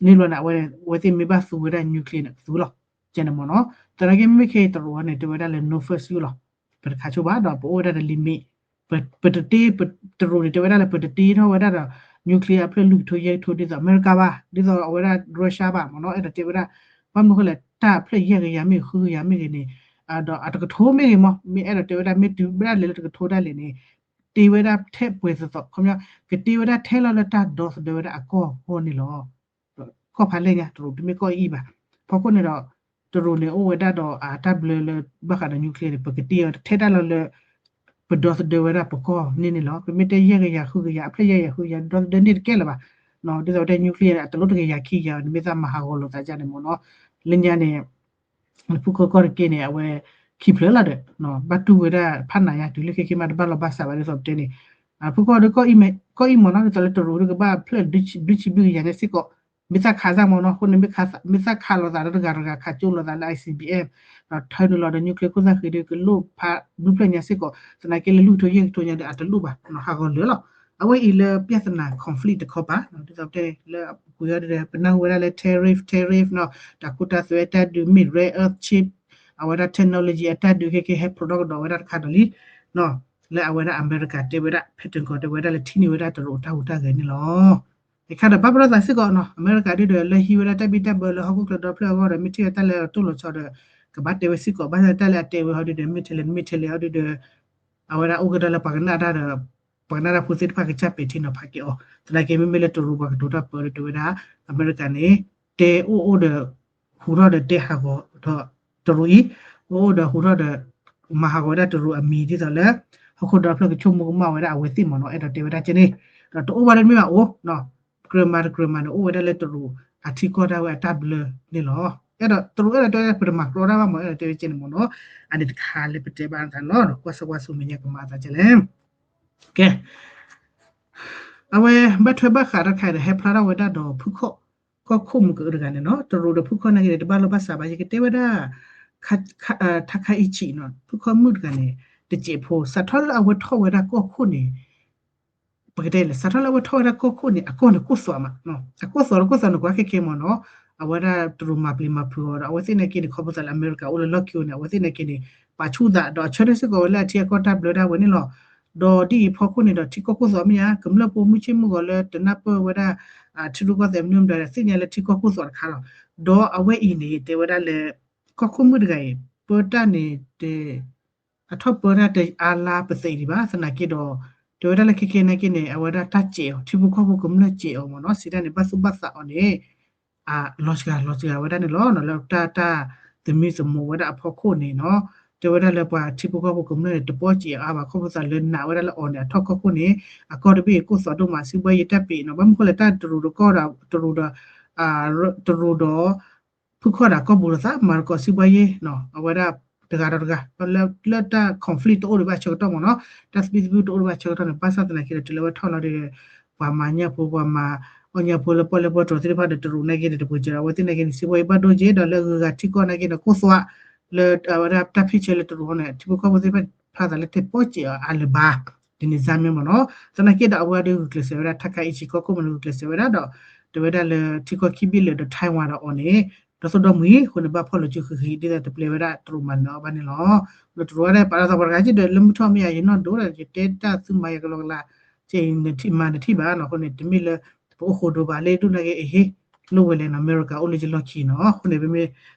န့ၣ်လီၤန့ၣ် အဝဲသ့ၣ်မ့ၢ်ဘၣ်သူဝဲဒၣ် nuclear န့ၣ် ကသူလီၤ ကဲန့ၣ်မ့ၢ်နီၤ. သနာ်က့မ့မ့ၢ်ခဲအံၤ တရူးန့ၣ် တဲဝဲဒၣ်လၢ no first use လီၤ. ပတခးဆိဘၣ်ဒီး ပအိၣ်ဝဲဒၣ်ဒီး limit ပတတ့ တရူးန့ၣ် တဲဝဲဒၣ်လၢ ပတတ့ထီၣ်ဝဲဒၣ်ဒီး nuclear အဖျၢၣ်လွံၢ်ကထိယဲၢ်ကထိ ဒ်သိးအမဲရကၤဘၣ် ဒ်သိးအဝဲဒၣ် Russia ဘၣ်မ့ၢ်နီၤ, အဲၣ်ဒိးတဲဝဲဒၣ် ဘၣ်မနုၤဃိလဲၣ် တၢ်ဖျၢၣ်ယဲၢ်ကယၤမ့ၢ်ဂ့ၤ ဃုကယၤမ့ၢ်ဂ့ၤန့ၣ် ဒီးအတကထိမ့ၢ်ဂ့ၤမ့ၢ် မ့ၢ်အဲၣ်ဒိးတဲဝဲဒၣ် မ့ၢ်တုၤဝဲဒၣ်လဲၤလၢတကထိဒၣ်လဲာ်န့ၣ် တ့ဝဲဒၣ်ထဲပှဲၤသိးသိး ခီပညီ ကတ့ဝဲဒၣ်ထဲလီၤလၢတၢ်ဒီသဒၢဝဲဒၣ်အကီၢ်အဂီၢ်န့ၣ်လီၤ. ကီၢ်ဖးလဲၢ်ညါ တရူးတမ့ၢ်ကီၢ်အံၤဘၣ်. ဖီခိၣ်န့ၣ်ဒီး တရူးန့ၣ် အိၣ်ဝဲဒၣ်ဒီးအတၢ်ဘျၢလၢ ဘၣ်ဃးဒီး nuclear န့ၣ် ပကတ့အီၤထဲဒၣ်လီၤလၢ ပဒီသဒၢဝဲဒၣ်ပကီၢ်န့ၣ်န့ၣ်လီၤ. ပမ့ၢ်တဲယဲၢ်ကယၤဃုကယၤ အဖျၢၣ်ယဲၢ်ကယၤဃုကယၤ ဒီသဒၢန့ၢ်တကဲလၢၤဘၣ်. ဒ်သိးဝဲတဲ nuclear န့ၣ် အတလိၣ်တကယၤခံကယၤ နမ့ၢ်သးမၤဟးဂီၤလိာ်သးဒ်န့ၣ်မ့ၢ်နီၤ. လၢညါန့ၣ် ဖုခီကီၢ်တက့ၢ်န့ၣ် အဝဲခံဖျၢၣ်လီၤဒီး ဘၣ်တူၢ်ဝဲဒၣ်ဖးနးညါ တုၤလၢခဲက့မးတဘၣ်လီၤဘၣ်စးဘၣ် ဒ်သိးပတဲန့ၣ် ဖုခီဒီး ကီၢ်အံၤမ့ၢ်နီၤ ဒ်သိးလၢတရူးဒီးကဘၣ်ဖျၢၣ်ဘျုးဆံဘျုးကယၤညါစ့ၢ်ကီး မ့ၢ်သးခးစၢ်မ့ၢ်နီၤ အဃိန့ၣ် မ့ၢ်သးခးလီၤသးဒီးတဂၤတဂၤ ခးကၠိလိာ်သးလၢ I C B M ဒီးထၢနုာ်လီၤဒီး nuclear ခိၣ်သၣ်ဃံဒီး ကလိၣ်ဖးဘျုးဖျၢၣ်ညါစ့ၢ်ကီး သနာ်က့လၢလွံၢ်ကထိယဲၢ်ကထိညါဒီး အတလိၣ်ဘၣ် ဟးဂီၤလၢာ်လီၤ. အဝဲအံၤလၢ ပြဿနာ conflict တခီပၤ ဒ်သိးပတဲလၢအပူၤကွံာ်အီၤဒီး ပနၢ်ဟူဝဲဒၣ်လၢ tariff tariff နီၤ တၢ်ခိတၢ်သွဲအတၢ်ဒုး မ့ၢ် rare earth chip အဝဲဒၣ် technology အတၢ်ဒုးခဲကဲဟဲ product ကဒီးဝဲဒၣ်တခါဒီးလံ လၢအဝဲဒၣ်အမဲရကၤတဲဝဲဒၣ် Pentagon တဲဝဲဒၣ်လၢထံၣ်န့ၢ်ဝဲဒၣ်တရူးတၢ်ဟူးတၢ်ဂဲၤန့ၣ်လီၤ. အခါဒီးဘၣ်ပလီၢ်သးစ့ၢ်ကီးနီၤ အမဲရကၤဒုဒီး လၢဟံးဝဲဒၣ်တၢ်ဘံၣ်တၢ်ဘၢလၢဟီၣ်ခိၣ်ချၢဒီဖျၢၣ်အဂီၢ်ဒီး မ့ၢ်ထံၣ်ဝဲတၢ်လၢအတိၢ်လီၤဆီဒီး ကဘၣ်တဲဝဲစ့ၢ်ကီး ဘၣ်ဆၣ်တၢ်လၢအတဲဝဲဟီဒုဒီး မ့ၢ်ထဲလဲၣ် မ့ၢ်ထဲလဲၣ်ဟီဒုဒီး အဝဲဒၣ်အိၣ်ကဒီးလၢပှၤကနၣ်တၢ်ဒီး ပှၤကနၣ်တၢ်ဖိသ့ၣ်တဖၣ်ကစၢ်ပဲာ်ထံနီၤဖးက့ၤအီၤ သနာ်က့မ့မ့ၢ်လၢတရူးပှၤကတိၤတၢ်ပၢဒီးတဲဝဲဒၣ် အမဲရကၤန့ၣ် တဲအိၣ်အိၣ်ဒီး ဟူးထီၣ်ဒီးတဲဟးဂီၤဒီးတရူးအံၤ အိၣ်အိၣ်ဒီးဟူးထီၣ်ဒီး မၤဟးဂီၤဝဲဒၣ်တရူးအမံၤဒ်သိးလၢ ဟီၣ်ခိၣ်ဒီဖျၢၣ်ကဆိကမိၣ်ကမၣ်ဝဲဒၣ်အဝဲသ့ၣ်မ့ၢ်နီၤ အဲၣ်ဒိးတဲဝဲဒၣ်ကဲန့ၣ် ဒီးတအိၣ်ဘၣ်လၢမ့ၢ်ဘၣ်အိၣ် ကြၢးမၤတကြၢးမၤန့ၣ် အိၣ်ဝဲဒၣ်လၢတရူးအထံကီၢ်ဒၣ်ဝဲအတၢ်ဘျၢန့ၣ်လီၤ. အဲၣ်ဒိးတရူးအဲၣ်ဒိးတဲဝဲဒၣ် ပတမၤကြီတၢ်ဘၣ်မ့ၢ် အဲၣ်ဒိးတဲဝဲကဲန့ၣ်မ့ၢ်နီၤ အန့ၣ်တခါလၢပတဲဘၣ်သးလီၤ ကွၢ်စၢ်ကွၢ်ဆူမဲာ်ညါကမၤအသးကဲလဲၣ် ကဲ အဝဲဘၣ်ထွဲဘၣ်ဃးတၢ်တခါဒီး ဟဲဖျါထီၣ်ဝဲဒၣ်ဒီးဖုခီၣ် ကီၢ်ခိၣ်မုၢ်ကအုတဂၤန့ၣ်နီၤ တရူးဒီးဖုခီၣ်နာ်က့န့ၣ် တဘၣ်လိာ်ဘၣ်စးဘၣ် ယကတဲဝဲဒၣ် ထါခါအံးဆံးနီၤ ဖုခီၣ်မုၢ်တဂၤန့ၣ် တစဲးဖိ စးထီၣ်လၢအဝဲထီၣ်ဝဲဒၣ်ကီၢ်ခိၣ်န့ၣ် ပကတဲလဲၣ် စးထီၣ်လၢအဝဲထီၣ်ဝဲဒၣ်ကီၢ်ခိၣ်န့ၣ် အကီၢ်န့ၣ်ကိၢ်သွးမး အကိၢ်သွးလၢကိၢ်သွးန့ၣ် ကွၢ်ခဲခဲမ့ၢ်နီၤ အဝဲဒၣ်တရူးမၤပျံၤမၤဖုးအီၤဒီး အဝဲသ့ၣ်နာ်က့န့ၣ် ခီဖျိသးလၢအမဲရကၤအိၣ်လၢလီၢ်ခံန့ၣ် အဝဲသ့ၣ်နာ်က့န့ၣ် ပာ်ဆူၣ်သး ဒီးအဆၢထၢၣ်စ့ၢ်ကီးဝဲလၢအထံအကီၢ်တၢ်ဘျၢတၢ်ဝဲန့ၣ်လီၤ. ဒီးဒ်အံၤဖီခိၣ်န့ၣ်ဒီး ထံကီၢ်ကိၢ်သွးမ့ၢ်ဧါ ကမျၢၢ်ဖိမုၢ်ဆ့ၣ်မုၢ်ဂီၤလၢတနၢ်ပၢၢ်ဝဲဒၣ် ထံရူၢ်ကီၢ်သဲးမနုၤမတၤဒီး သ့ၣ်ညါလၢထံကီၢ်ကိၢ်သွးတခါလီၤ. ဒီးအဝဲအံၤန့ၣ် တဲဝဲဒၣ်လၢ ကီၢ်ခိၣ်မုၣ်တဂၤအံၤ ပၢတၢ်န့ၣ်တ အထီၣ်ပၢတၢ်တအါလါပသ့းဒံးဘၣ် သနာ်က့ဒီး တဲဝဲဒၣ်လၢခဲခဲနာ်က့န့ၣ် အဝဲဒၣ်တၢ်စဲးအီၤ ထံဖိကီၢ်ဖိကမျၢၢ်စဲးအီၤမ့ၢ်နီၤ စံးတၢ်န့ၣ် ဘၣ်သူၣ်ဘၣ်သးအီၤန့ၣ် လီၤစှၤလီၤစှၤဝဲဒၣ်န့ၣ်လီၤ. လၢတၢ်တၢ်သမံသမိးဝဲဒၣ်အဖီခိၣ်န့ၣ်နီၤ တဲဝဲဒၣ်လၢပှၤထံဖိကီၢ်ဖိကမျၢၢ်န့ၣ် တပီၢ်စဲးအီၤအါဘၣ် ခီဖျိသးလၢနာ်ဝဲဒၣ်လၢအီၤန့ၣ် အထီၣ်ကီၢ်ခိၣ်န့ၣ် အကီၢ်တဘ့ၣ်ကိၢ်သွးဒိၣ်မး စံးဘှါယဲတၢ်ပ့ၤနီၤ ဘၣ်မနုၤဃိလဲၣ် တၢ်တရူးဒီးကီၢ်ဒီး တရူးဒီး တရူးဒီး ဖုခီၣ်ဒီးကီၢ်ပူၤဒီးသး မၤသကိးစံးဘှါယဲနီၤ အဝဲဒၣ်တဂၤဒီးတဂၤ လၢတၢ် conflict တအိၣ်ဒံးဘၣ်ဆၢကတီၢ်မ့ၢ်နီၤ တၢ်သဘံၣ်သဘုၣ်တအိၣ်ဒံးဘၣ်ဆၢကတီၢ်န့ၣ် ဘၣ်ဆၣ်သနာ်က့ဒီး တုၤလၢဝဲထီၣ်လီၤဒီး ပှၤမၤညၣ်ဖိ ပှၤမၤအီၣ်ညၣ်ဖိလၢပီၣ်လဲၣ်ပီၣ်တြီၤသ့ၣ်တဖၣ်ဒီး တရူးနာ်က့ဒီး တပှ့ၤစၢၤဒီး အဝဲသ့ၣ်နာ်က့န့ၣ် စံးဘှါယဲဘၣ်ဒိက့ၤ ဒီးလၢအဂုၤအဂၤထံကီၢ်နာ်က့န့ၣ် ကိၢ်သွး လၢအဝဲဒၣ်တၢ်ဖံးဆၢလၢတရူးဟီန့ၣ် ထံဖိကီၢ်ဖိသ့ၣ်တဖၣ် ဖျါသးလၢတပီၢ်စဲးအီၤအါလၢၤဘၣ် ဒ်န့ၣ်စါမ့ၢ်မ့ၢ်နီၤ သနာ်က့ဒီး အဝဲဒၣ်ဂုာ်ကျဲးစၢးဝဲဒၣ် ထါခါအံးဆံးကီၢ်ခိၣ်မ့ၢ်ဂုာ်ကျဲးစၢးဝဲဒၣ်ဒီး တဲဝဲဒၣ်လၢထံကီၢ်ခံဘ့ၣ်လၢာ်ဒီး Taiwan ဒီးအီၤန့ၣ် ဒီသိၣ်ဒီမုၢ်အံၤ အဃိန့ၣ် ဘၣ်ဖီၣ်လိာ်စုဃံးဃံး ဒ်သိးတပျဲဝဲဒၣ်တရူးမၤနၢၤအီၤဘၣ်န့ၣ်လီၤ. ဒီးတရူးဝဲဒၣ်ပာ်လီၤသးပှၤတဂၤက့ၤဒီး လၢမုၢ်ထီၣ်မ့ၢ်ယၤ ယနီၢ်ဒိဒီး ယတဲတၢ်သူမၤယၤကလီကလီ ကဲအံၤနထံၣ်မၤနထံၣ်ဘၣ်နီၤ အဃိန့ၣ် တမ့ၢ်လၢ ပအိၣ်ဃိဒိဘၣ် လၢဒိၣ်နာ်က့ အဟ့ၣ်လိာ်ဝဲလဲၣ်နီၤ အမဲရကၤအိၣ်လၢယလီၢ်ခံနီၤ အဃိန့ၣ်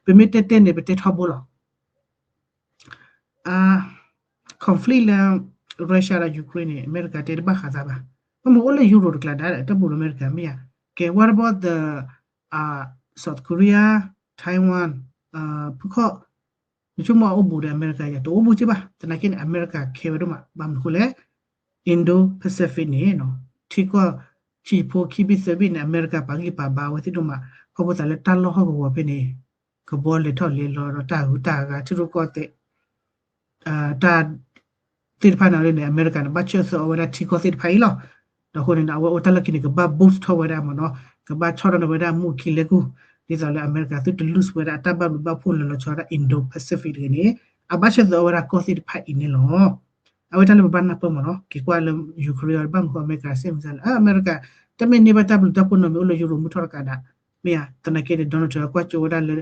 ပမ့ၢ်တဲတဲန့ၣ် ပတဲထီဘိလီၤ conflict လၢ Russia ဒီး Ukraine န့ၣ် အမဲရကၤတဲတဘၣ်ဃးသးဘၣ် ဘၣ်မ့ၢ်အိၣ်လၢ Europe တကျါဒါဒီး တၢ်ပူၤဒီးအမဲရကၤမ့ၢ်ယၤ ကဲ what about the South Korea, Taiwan ဖုခီၣ် နဆိကမိၣ်အအိၣ်ဘူးဒီးအမဲရကၤယၤ တအိၣ်ဘူးက့ဘၣ် သနာ်က့န့ၣ် အမဲရကၤခဲဝဲဒိၣ်မး ဘၣ်မနုၤဃိလဲၣ် Indo-Pacific န့ၣ် ထံကီၢ် ဆံးဖိခံဘ့ၣ်သၢဘ့ၣ်န့ၣ် အမဲရကၤပာ်ဂံၢ်ပာ်ဘါဝဲသ့ၣ်ဒိၣ်မး, ခီဖျိသးလၢတၢ်လီၢ်ဟီၣ်ကဝီၤဖဲန့ၣ် ကဘီလဲၤထီၣ်လဲၤလီၤဒီးတၢ်ဂုၤတၢ်ဂၤ ထံရူၢ်ကီၢ်သဲး တၢ်သ့ၣ်တဖၣ်န့ၣ်န့ၣ် အမဲရကၤန့ၣ် ဘၣ်ဆၢၣ်သၢအီၤဝဲဒၣ်ထံကီၢ်သ့ၣ်တဖၣ်အံၤလီၤ. ဒီးအဃိန့ၣ် အဝဲအိၣ်တၢ်လီၢ်ခံန့ၣ် ကဘၣ် boost ထီၣ်ဝဲဒၣ်မ့ၢ်နီၤ, ကဘၣ်ဆီၣ်ထီၣ်န့ၢ်ဝဲဒၣ်မူၢ်ခံလဲၤကူၢ်, ဒ်သိးလၢအမဲရကၤသုတ lose ဝဲဒၣ်အတၢ်ဘၣ်ဘျုးဘၣ်ဖှိၣ်လၢလီၤဆီဒၣ် Indo-Pacific တဂ့ၤန့ၣ် အဘၣ်ဆၢၣ်သၢအီၤဝဲဒၣ်ကီၢ်သ့ၣ်တဖၣ်အံၤန့ၣ်လီၤ. အဝဲတၢ်လၢပဘၣ်နၢ်ပၢၢ်မ့ၢ်နီၤ, က့ၤကွၢ်လၢ Ukraine အီၤ တဘၣ်မနုၤဃိ အမဲရကၤစ့ၣ်မုစါလဲၣ်, အမဲရကၤ တမ့ၢ်န့ၢ်ဘၣ်တၢ်ဘျုးတၢ်ဖှိၣ်နီတမံၤအိၣ်လၢ Europe မုၢ်ထီၣ်တကးဒၣ်, မ့ၢ်ဧါ, သနာ်က့န့ၣ် Donald Trump ကွၢ်ကၠိဝဲဒၣ်လၢ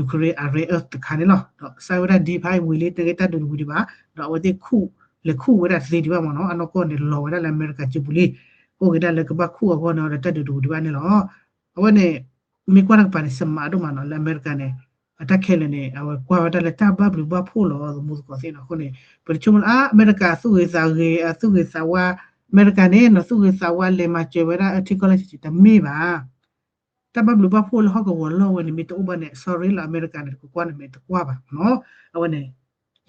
Ukraine အ rare earth တခါန့ၣ်လီၤ. ဒီးစးဝဲဒၣ်ဒ်ဖးအံၤဝံၤလံ တဂ့ၢ်တၢ်ဒုးတဝံၤဒံးဘၣ်, ဒီးအဝဲသ့ၣ်ခူၣ် လဲၤခူၣ်ဝဲဒၣ်တသ့ဒံးဘၣ်မ့ၢ်နီၤ, အနီၢ်ကီၢ်န့ၣ် လီၤဝဲဒၣ်လၢအမဲရကၤကၠိပူၤလံ, အိၣ်က့ၤဒၣ်လၢကဘၣ်ခူၣ်အဂီၢ်န့ၣ်ဒီးတၢ်ဒုးတဝံၤဒံးဘၣ်န့ၣ်လီၤ. အဝဲန့ၣ် မ့ၢ်ကွၢ်တကပၤန့ၣ် စမးဒိၣ်မးနီၤ လၢအမဲရကၤန့ၣ် အတၢ်ခဲလၢာ်န့ၣ် အဝဲကွၢ်ဝဲဒၣ်လၢတၢ်ဘၣ်ဘျုးဘၣ်ဖှိၣ်လီၤ သမူသကိးသ့ၣ်နီၤ. အဃိန့ၣ် ပတဆိကမိၣ်လၢ အါ အမဲရကၤသူၣ်ဂ့ၤသးဂ့ၤ အသူၣ်ဂ့ၤသးဝါ, အမဲရကၤန့ၣ်နီၤ သူၣ်ဂ့ၤသးဝါလဲၤမၤစၢၤဝဲဒၣ်ထံကီၢ်လၢဆံးဆံး တမ့ၢ်ဘၣ်. တၢ်ဘၣ်ဘျုးဘၣ်ဖှိၣ်လၢဟီၣ်ကဝီၤလီၢ်ဝဲန့ၣ် မ့ၢ်တအိၣ်ဘၣ်န့ၣ် sorry လီၤ အမဲရကၤန့ၣ် တကကွၢ်န့ၣ်မ့ၢ်တကွၢ်ဘၣ်နီၤ. အဝဲန့ၣ်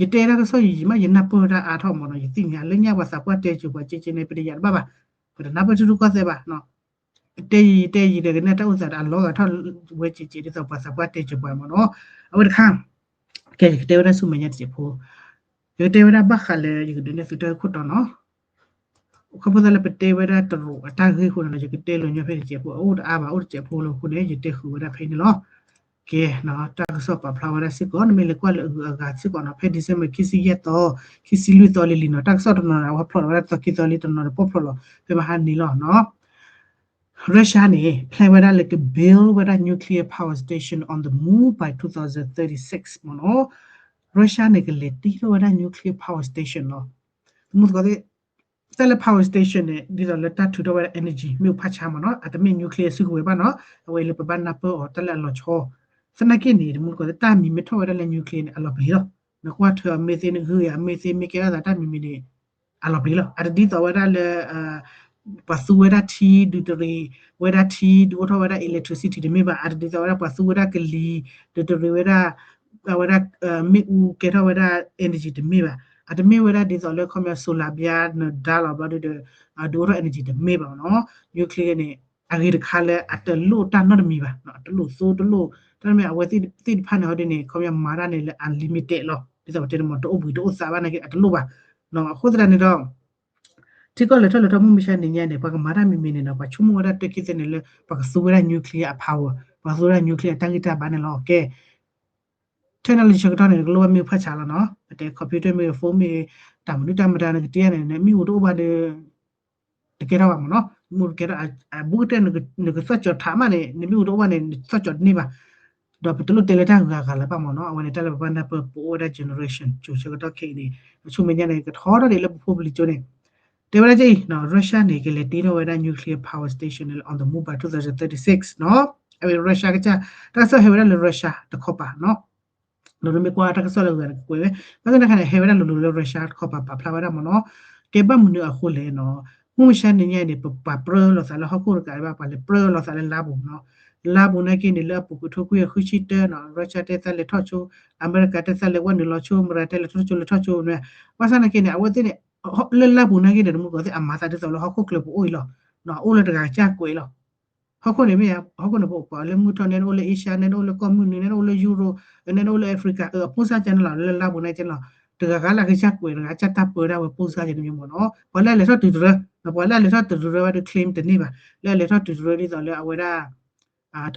ယတဲတၢ်ကစီၣ်ယံာ်ယံာ်မး ယနၢ်ပၢၢ်တၢ်အါထီၣ်မ့ၢ်နီၤ, ယသ့ၣ်ညါလၢညါပှၤသးပှၢ်တဲစၢၤပှၤကဲကဲန့ၣ် ပတယၤတဘၣ်ဘၣ်, ပတနၢ်ပၢၢ်ထံရူၢ်ကီၢ်သဲးဘၣ်. တဲယံာ်ယံာ်တဲယံာ်ဒီး ကနၣ်တၢ်အိၣ်သးဒီးအလီၤဂာ်ထီၣ်ဝဲကဲကဲ ဒ်သိးပှၤသးပှၢ်တဲစၢၤပှၤမ့ၢ်နီၤ. အဝဲတခါ ကဲ ယကတဲဝဲဒၣ်ဆူမဲာ်ညါတစဲးဖိ, ယကတဲဝဲဒၣ်ဘၣ်ဃးလၢယကဒုးနဲၣ်သုတၢ်ဂ့ၢ်ခိၣ်တီနီၤ. ခီဖျိသးလၢပတဲဝဲဒၣ်တရူးအတၢ်ဂ့ၢ်အဃိန့ၣ်ဒီး ယကတဲလၢညါဖဲတစဲးဖိ အအိၣ်တအါဘၣ် အိၣ်တစဲးဖိလီၤအဃိန့ၣ် ယတဲဃုာ်ဝဲဒၣ်ဖဲန့ၣ်လီၤ. ကဲ တၢ်ကစီၣ်ပာ်ဖျါဝဲဒၣ်စ့ၢ်ကီး နမ့ၢ်လဲၤကွၢ်လၢအဂုၤအဂၤစ့ၢ်ကီးနီၤ ဖဲ December ခံဆံယဲၢ်သီ ခံဆံလွံၢ်သီလံလံနီၤ, တၢ်ကစီၣ်တနီၤန့ၣ် အဝဲဖျိးလီၤဝဲဒၣ်သီခံသီလံ တနီၤန့ၣ် ပိာ်ဖျိးလီၤ ဖဲမဟါန့ၣ်လီၤနီၤ. Russia န့ၣ် plan ဝဲဒၣ်လၢက build ဝဲဒၣ် nuclear power station on the moon by two thousand thirty-six မ့ၢ်နီၤ. Russia န့ၣ် ကလဲၤတ့ထီၣ်ဝဲဒၣ် nuclear power station လီၤ. သမူသကိးသ့ၣ် တၢ်လၢ power station န့ၣ် ဒ်သိးလၢတၢ်ထုးထီၣ်ဝဲဒၣ် energy မ့ၣ်အူဖးဆါမ့ၢ်နီၤ, အတမ့ၢ် nuclear စုကဝဲၤဘၣ်နီၤ, အဝဲအံၤလၢပဘၣ်နၢ်ပၢၢ်အီၤ တၢ်လၢအလီၤဆီ, သနာ်က့န့ၣ် သမူသကိးသ့ၣ် တၢ်မံၤမ့ၢ်ထီၣ်ဝဲဒၣ်လၢ nuclear န့ၣ် အလီၤပျံၤလီၤ, နကွၢ်ထွဲအီၤမ့ၢ်သ့ နဂုၢ်ယၤမ့ၢ်သ့ မ့ၢ်ကဲထီၣ်သးတၢ်မံၤမံၤန့ၣ် အလီၤပျံၤလီၤ, အတဒ်သိးဝဲဒၣ်လၢ ပှၤသူဝဲဒၣ်ထံ ဒုးတရံးဝဲဒၣ်ထံ ဒုးအိၣ်ထီၣ်ဝဲဒၣ် electricity တမ့ၢ်ဘၣ်, အတဒ်သိးဝဲဒၣ်ပှၤသူဝဲဒၣ်ကလံၤ ဒုးတရံးဝဲဒၣ် အဝဲဒၣ် မ့ၣ်အူကဲထီၣ်ဝဲဒၣ် energy တမ့ၢ်ဘၣ်, အတမ့ၢ်ဝဲဒၣ်ဒ်သိးလၢခီပညီ solar ဘျါ နဒါလီၤဘျီဒီး ဒုးအိၣ်ထီၣ် energy တမ့ၢ်ဘၣ်နီၤ, nuclear န့ၣ် အဂ့ၤတခါလၢအတလိၣ်တၢ်နီတမံၤဘၣ်, အတလိၣ်သိတလိၣ် တၢ်မ့ၢ်အဝဲသ့ၣ်တဖၣ်န့ၣ်ဟီဒ်န့ၣ် ခီပညီမၤတၢ်န့ၣ်လၢ unlimited လီၤ, ဒ်သိးပတဲန့ၣ်မ့ၢ် တအိၣ်ဘှံးတအိၣ်သးဘၣ်နာ်က့ အတလိၣ်ဘၣ်, အဃိသတးန့ၣ်ဒီး ထံကီၢ်လဲၤထီၣ်လဲၤထီၣ်မုၢ်မဆါနံၤညါန့ၣ် ပှၤကမၤတၢ်မံၤမံၤန့ၣ်ဒီး ပှၤဆိကမိၣ်ဝဲဒၣ်တၢ်ခံသ့န့ၣ်လၢ ပှၤကသူဝဲဒၣ် nuclear အ power, ပှၤကသူဝဲဒၣ် nuclear အတၢ်ဂံၢ်တၢ်ဘါန့ၣ်လီၤ. ကဲ technology ဆၢကတီၢ်န့ၣ် ကလိၣ်ဘၣ်မ့ၣ်အူဖးဆါလီၤနီၤ, ပတဲ computer မ့ၢ်ဂ့ၤ phone မ့ၢ်ဂ့ၤ တၢ်မနုၤတၢ်မတၤနကတ့န့ၣ် မ့ၣ်အူတအိၣ်ဘၣ်ဒီး တကဲထီၣ်ဘၣ်မ့ၢ်နီၤ, မ့ၣ်အူတကဲထီၣ် အဘူးကတၢၢ် နကသီၣ်ကၠီၤထးမးန့ၣ် နမ့ၣ်အူတအိၣ်ဘၣ်န့ၣ် နသီၣ်ကၠီၤတန့ၢ်ဘၣ်, ဒီးပတလိၣ်တဲလၢတၢ်ဂၤဂၤလၢၤဘၣ်မ့ၢ်နီၤ, အဝဲန့ၣ် တၢ်လၢပဘၣ်နၢ်ပၢၢ်ပအိၣ်ဝဲဒၣ် generation ကၠိဆၢကတီၢ်ခဲအံၤန့ၣ် အဆူမဲာ်ညါန့ၣ် ကထီထီၣ်ဒံးလၢပဖိပလံၤကၠိန့ၣ်, တဲဝဲဒၣ်ကဲအံၤ Russia န့ၣ် ကလဲၤတ့ထီၣ်ဝဲဒၣ် nuclear power station န့ၣ်လၢ on the moon by two thousand thirty-six နီၤ, အဝဲ Russia ကစၢ် တၢ်ကစီၣ်ဟဲဝဲဒၣ်လၢ Russia တခီပၤနီၤ, ဒီးနမ့ၢ်ကွၢ်တၢ်ကစီၣ်လၢဂၤန့ၣ် ကကွဲးဝဲ, ဘၣ်ဆၣ်သနာ်က့န့ၣ် ဟဲဝဲဒၣ်လိၤလိၤလၢ Russia တခီပၤ ပာ်ဖျါဝဲဒၣ်မ့ၢ်နီၤ, ကဲဘၣ်မနုၤအဃိလဲၣ်နီၤ, မုၢ်မဆါနံၤညါအံၤန့ၣ် ပပာ်ပြၢလိာ်သးလၢဟီၣ်ခိၣ်တကးဘၣ် ပှၤလဲၤပြၢလိာ်သးလၢလါပူၤနီၤ, လါပူၤနာ်က့န့ၣ် လၢအပူၤကွံာ်ထိခွံကယၤဃုဆံတၢနီၤ Russia တဲသးလဲၤထီၣ်ဆိ, အမဲရကၤတဲသးလဲၤဝဲနုာ်လီၤဆိ, အမဲရကၤတဲလဲၤထီၣ်ဆိလီၤဆိန့ၣ်, ဘၣ်ဆၣ်သနာ်က့န့ၣ် အဝဲသ့ၣ်န့ၣ် လၢလါပူၤနာ်က့န့ၣ် တမူကီၢ်သ့ၣ်အမၤသးဒ်သိးလၢဟီၣ်ခိၣ်ကျၢၤပအိၣ်အံၤလီၤ, အိၣ်လၢတဂၤကစၢ်ကွဲးလီၤ ဟီၣ်ခိၣ်န့ၣ်မ့ၢ် ဟီၣ်ခိၣ်န့ၣ် ပအိၣ်ပှၤလၢမုၢ်ထီၣ် နဲနအိၣ်လၢ Asia နဲနအိၣ်လၢကီၢ်မုၢ်နုာ် နဲနအိၣ်လၢ Europe နဲနအိၣ်လၢ Africa အပိၢ်စၢ်ကဲန့ၣ်လီၤ လၢလါပူၤန့ၣ်ကဲန့ၣ်လီၤ, တဂၤဂၤလၢအကစၢ်ကွဲး တဂၤကစၢ်တၢ်ပၢဒၣ်ဝဲပိၢ်စၢ်ကဲန့ၣ်မ့ၢ်နီၤ, ပှၤလၢအလဲၤထီၣ်တုၤတရၢ, ပှၤလၢအလဲၤထီၣ်တုၤတရၢဝဲဒၣ် claim တန့ၢ်ဘၣ်, လၢအလဲၤထီၣ်တုၤတရၢဒ်သိးလၢအဝဲဒၣ်